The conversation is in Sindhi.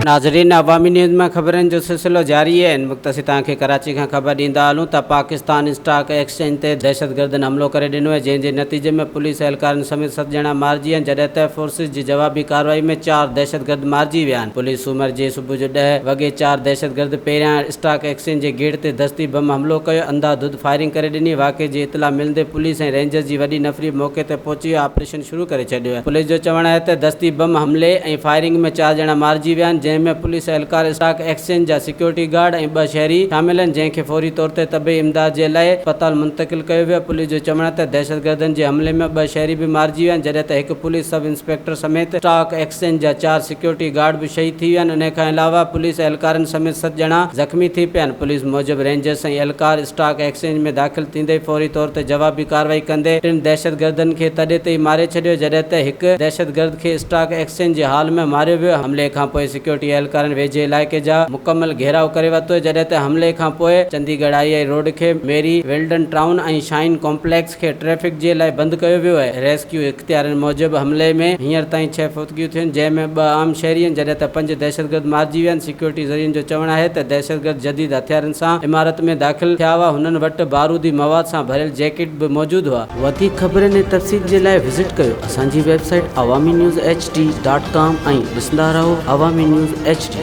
ناظرين عوامي نيوز مان خبرن جو سلسلو جاري آهي ان وقت اسين توهان کي ڪراچي کان خبر ڏيندا هلون ته پاڪستان اسٽاڪ ايڪسچينج تي دهشتگردن حملو ڪري ڏنو آهي جنهن جي نتيجي ۾ پوليس اهلڪارن سميت ست ڄڻا مارجي ويا آهن جڏهن ته فورسز جي جوابي ڪارروائي ۾ چار دهشتگرد مارجي ويا آهن پوليس سومر جي صبح جو ڏهه وڳي چار دهشتگرد پهريان اسٽاڪ ايڪسچينج جي گيٽ تي دستي بم حملو ڪيو انڌا ڌند فائرنگ ڪري ڏني واقعي جي اطلاع ملندي پوليس ۽ رينجرز جي وڏي نفري موقعي تي پهچي آپريشن شروع ڪري ڇڏيو آهي. پوليس جو چوڻ آهي ته دستي بم حملي ۽ فائرنگ ۾ چار ڄڻا مارجي ويا آهن، جنهن ۾ پوليس اهلڪار، اسٽاڪ ايڪسچينج جا سيڪيورٽي گارڊ ۽ ٻه شهري شامل آهن، جنهن کي فوري طور تي طبي امداد جي لاء اسپتال منتقل ڪيو ويو. پوليس جو چوڻ آهي ته دهشتگردن جي حملي ۾ ٻه شهري به مارجي ويا آهن، جڏهن ته هڪ پوليس سب انسپيڪٽر سميت اسٽاڪ ايڪسچينج جا چار سيڪيورٽي گارڊ به شهيد ٿي ويا آهن، انهي کان علاوه پوليس اهلڪارن سميت ست ڄڻا زخمي ٿي پيا آهن. پوليس موجب رينجرز ۽ اهلڪار اسٽاڪ ايڪسچينج ۾ داخل ٿيندي ئي فوري طور تي جوابي ڪارروائي ڪندي ٽن دهشتگردن کي تڏي تي ئي ماري ڇڏيو جڏهن ته هڪ دهشتگرد کي اسٽاڪ ايڪسچينج جي هال ۾ ماريو ويو. حملي کانپوء سيڪيورٽي اهلڪارن ويجهي علائقي جا مڪمل گهيراء ڪري ورتو جڏهن ته حملي کانپوء چنديڳڙهه آئي آئي روڊ کي ميري ويلڊن ٽائون ۽ شائين ڪامپليڪس کي ٽريفڪ جي لاء بند ڪيو ويو آهي. ريسڪيو اختيارين موجب حملي ۾ هينئر تائين ڇهه فوتگيون ٿيون جنهن ۾ ٻه عام شهري آهن جڏهن ته پنج دهشتگرد مارجي ويا آهن. سيڪيورٽي ذريعن جو چوڻ آهي ته دهشتگرد جديد هٿيارن سان عمارت ۾ داخل ٿيا هئا هنن وٽ بارودي مواد سان ڀريل جيڪٽ به موجود هئا. وڌيڪ خبرن ۽ تفصيل جي لاء وزٽ ڪيو اسان جي website Awami news H D dot com ۽ ڏسندا رهو عوامي نيوز ايڇ ڊي.